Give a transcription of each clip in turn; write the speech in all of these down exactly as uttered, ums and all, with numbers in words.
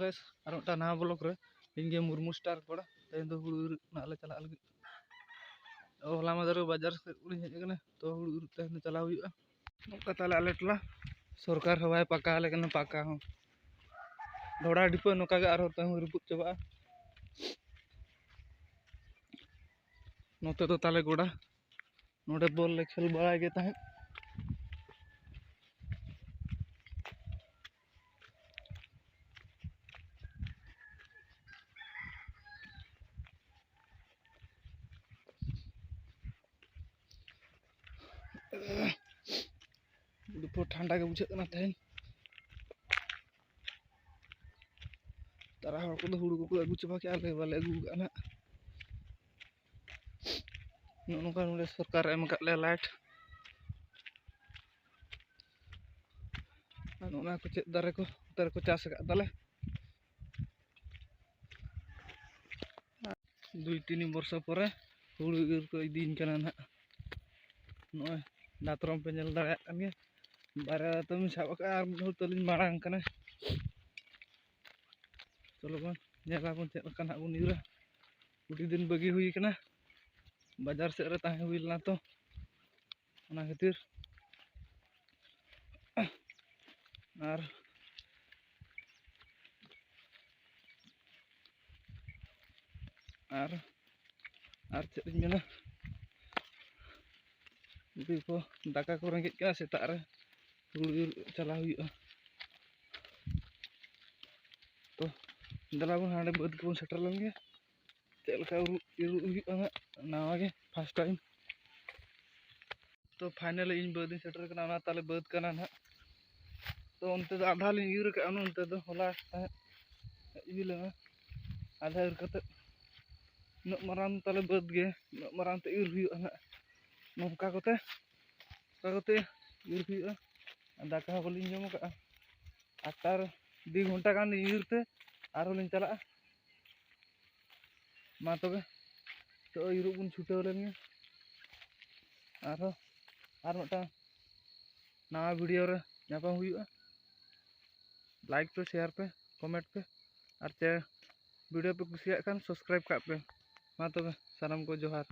Guys, ᱟᱨ ᱢᱤᱫᱴᱟᱝ ᱱᱟᱣᱟ vlog ᱨᱮ ᱤᱧ ᱜᱮ ᱢᱩᱨᱢᱩ Star ᱠᱚᱲᱟ᱾ ᱛᱮᱦᱮᱧ ᱫᱚ ᱦᱩᱲᱩ ᱤᱨ ᱨᱮᱱᱟᱜ ᱞᱮ ᱪᱟᱞᱟᱜ ᱞᱟᱹᱜᱤᱫ᱾ ᱚ, ᱦᱚᱞᱟ ᱢᱟᱫᱷᱮᱨ ᱨᱮ ᱵᱟᱡᱟᱨ ᱥᱮᱫ ᱠᱷᱚᱱᱤᱧ ᱦᱮᱡ ᱟᱠᱟᱱᱟ, ᱛᱚ ᱦᱩᱲᱩ ᱤᱨ ᱛᱮᱦᱮᱧ ᱫᱚ ᱪᱟᱞᱟᱣ ᱦᱩᱭᱩᱜᱼᱟ᱾ ᱱᱚᱝᱠᱟ ᱛᱟᱦᱞᱮ ᱟᱞᱮ ᱴᱚᱞᱟ ᱥᱚᱨᱠᱟᱨ ᱦᱚᱸ ᱵᱟᱭ ᱯᱟᱠᱟ ᱟᱞᱮ ᱠᱟᱱᱟ, ᱯᱟᱠᱟ ᱦᱚᱸ᱾ ᱰᱷᱚᱲᱟ ᱰᱷᱤᱯᱟᱹ ᱱᱚᱝᱠᱟ ᱜᱮ ᱟᱨᱦᱚᱸ ᱛᱟᱹᱦᱩᱸ ᱨᱟᱹᱯᱩᱫ ᱪᱟᱵᱟᱜᱼᱟ᱾ ᱱᱚᱛᱮ ᱫᱚ ᱛᱟᱞᱮ ᱜᱚᱰᱟ, ᱱᱚᱰᱮ ᱵᱚᱞ ᱞᱮ ᱠᱷᱮᱞ ᱵᱟᱲᱟᱭ ᱜᱮ ᱛᱟᱦᱮᱸᱫ᱾ ᱫᱩᱯᱩᱨ ᱴᱷᱟᱱᱰᱟ ᱜᱮ ᱵᱩᱡᱷᱟᱹᱜ ᱠᱟᱱᱟ ᱛᱮᱦᱮᱧ᱾ ᱛᱟᱨᱟ ᱦᱚᱲ ᱠᱚᱫᱚ ᱦᱩᱲᱩ ᱠᱚᱠᱚ ᱟᱹᱜᱩ ᱪᱟᱵᱟ ᱠᱮᱜᱼᱟ, ᱟᱞᱮ ᱵᱟᱞᱮ ᱟᱹᱜᱩ ᱠᱟᱜᱼᱟ ᱱᱟᱜ᱾ ᱱᱚᱜᱼᱚ ᱱᱚᱝᱠᱟ ᱱᱚᱰᱮ ᱥᱚᱨᱠᱟᱨ ᱮᱢ ᱟᱠᱟᱫ ᱞᱮᱭᱟ light᱾ ᱟᱨ ᱚᱱᱟ ᱠᱚ ᱪᱮᱫ ᱫᱟᱨᱮ ᱠᱚ, ᱫᱟᱨᱮ ᱠᱚ ᱪᱟᱥ ᱟᱠᱟᱫ ᱛᱟᱞᱮ᱾ ᱫᱩᱭ ᱛᱤᱱ ᱵᱚᱨᱥᱚ ᱯᱚᱨᱮ ᱦᱩᱲᱩ ᱤᱨ ᱠᱚ ᱤᱫᱤᱧ ᱠᱟᱱᱟ ᱱᱟᱦᱟᱜ᱾ ᱱᱚᱜᱼᱚᱭ ᱫᱟᱛᱨᱚᱢ ᱯᱮ ᱧᱮᱞ ᱫᱟᱲᱮᱭᱟᱜ ᱠᱟᱱ ᱜᱮᱭᱟ, ᱵᱟᱨᱭᱟ ᱫᱟᱛᱨᱚᱢᱤᱧ ᱥᱟᱵ ᱟᱠᱟᱫᱼᱟ ᱟᱨ ᱢᱤᱫ ᱦᱚᱲ ᱛᱟᱹᱞᱤᱧ ᱢᱟᱲᱟᱝ ᱠᱟᱱᱟ᱾ ᱪᱚᱞᱚ ᱵᱚᱱ ᱧᱮᱞ ᱟᱵᱚᱱ ᱪᱮᱫ ᱞᱮᱠᱟ ᱱᱟᱦᱟᱜ ᱵᱚᱱ ᱤᱨᱟ᱾ ᱟᱹᱰᱤ ᱫᱤᱱ ᱵᱟᱹᱜᱤ ᱦᱩᱭ ᱠᱟᱱᱟ, ᱵᱟᱡᱟᱨ ᱥᱮᱫ ᱨᱮ ᱛᱟᱦᱮᱸ ᱦᱩᱭ ᱞᱮᱱᱟ ᱛᱚ, ᱚᱱᱟ ᱠᱷᱟᱹᱛᱤᱨ᱾ ᱟᱨ ᱟᱨ ᱟᱨ ᱪᱮᱫ ᱤᱧ ᱢᱮᱱᱟ, ᱡᱩᱫᱤ ᱠᱚ ᱫᱟᱠᱟ ᱠᱚ ᱨᱮᱸᱜᱮᱡ ᱠᱟᱱᱟ, ᱥᱮᱛᱟᱜ ᱨᱮ ᱦᱩᱲᱩ ᱤᱨ ᱪᱟᱞᱟᱣ ᱦᱩᱭᱩᱜᱼᱟ᱾ ᱛᱚ ᱫᱮᱞᱟ ᱵᱚᱱ ᱦᱟᱸᱰᱮ ᱵᱟᱹᱫᱽ ᱠᱚᱵᱚᱱ ᱥᱮᱴᱮᱨ ᱞᱮᱱ ᱜᱮ, ᱪᱮᱫ ᱞᱮᱠᱟ ᱤᱨᱚᱜ ᱦᱩᱭᱩᱜᱼᱟ ᱦᱟᱸᱜ, ᱱᱟᱣᱟ ᱜᱮ first time᱾ ᱛᱚ finally ᱤᱧ ᱵᱟᱹᱫᱽ ᱤᱧ ᱥᱮᱴᱮᱨ ᱠᱟᱱᱟ, ᱚᱱᱟ ᱛᱟᱞᱮ ᱵᱟᱹᱫᱽ ᱠᱟᱱᱟ ᱱᱟᱦᱟᱜ᱾ ᱛᱚ ᱚᱱᱛᱮ ᱫᱚ ᱟᱫᱷᱟ ᱞᱤᱧ ᱤᱨ ᱟᱠᱟᱫᱼᱟ, ᱚᱱᱛᱮ ᱫᱚ ᱦᱚᱞᱟ ᱛᱟᱦᱮᱸᱫ ᱤᱨ ᱞᱮᱱᱟ, ᱟᱫᱷᱟ ᱤᱨ ᱠᱟᱛᱮᱫ ᱩᱱᱟᱹᱜ ᱢᱟᱨᱟᱝ ᱛᱟᱞᱮ ᱵᱟᱹᱫᱽ ᱜᱮ, ᱩᱱᱟᱹᱜ ᱢᱟᱨᱟᱝ ᱛᱮ ᱤᱨ ᱦᱩᱭᱩᱜᱼᱟ ᱱᱟᱦᱟᱜ᱾ ᱱᱚᱝᱠᱟ ᱠᱚᱛᱮ, ᱱᱚᱝᱠᱟ ᱠᱚᱛᱮ ᱤᱨ ᱦᱩᱭᱩᱜᱼᱟ᱾ ᱫᱟᱠᱟ ᱦᱚᱸ ᱵᱟᱹᱞᱤᱧ ᱡᱚᱢ ᱟᱠᱟᱫᱼᱟ᱾ ᱟᱨ ᱛᱟᱨ ᱫᱩ ᱜᱷᱚᱱᱴᱟ ᱜᱟᱱ ᱤᱨ ᱛᱮ ᱟᱨᱦᱚᱸ ᱞᱤᱧ ᱪᱟᱞᱟᱜᱼᱟ᱾ ᱢᱟ ᱛᱚᱵᱮ, ᱛᱚ ᱤᱨᱚᱜ ᱵᱚᱱ ᱪᱷᱩᱴᱟᱹᱣ ᱞᱮᱱ ᱜᱮ᱾ ᱟᱨᱦᱚᱸ ᱟᱨ ᱢᱤᱫᱴᱟᱝ ᱱᱟᱣᱟ video ᱨᱮ ᱧᱟᱯᱟᱢ ᱦᱩᱭᱩᱜᱼᱟ᱾ Like ᱯᱮ, share ᱯᱮ᱾ comment ᱯᱮ, ᱟᱨ ᱪᱮ video ᱯᱮ ᱠᱩᱥᱤᱭᱟᱜ ᱠᱷᱟᱱ subscribe ᱠᱟᱜ ᱯᱮ᱾ ᱢᱟ ᱛᱚᱵᱮ ᱥᱟᱱᱟᱢ ᱠᱚ ᱡᱚᱦᱟᱨ᱾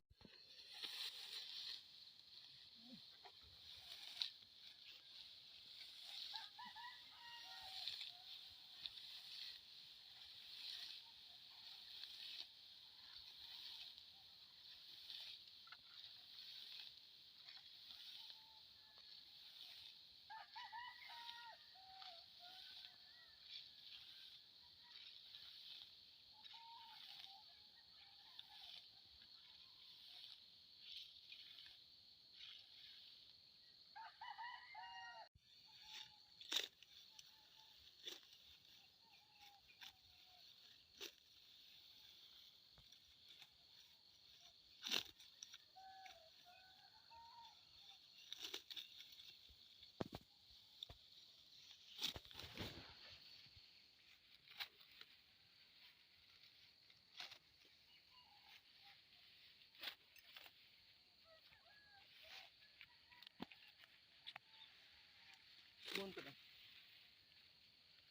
ᱵᱚᱱ ᱠᱟᱫᱟ᱾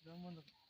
ᱵᱟᱝ ᱵᱚᱱ ᱠᱟᱫᱟ᱾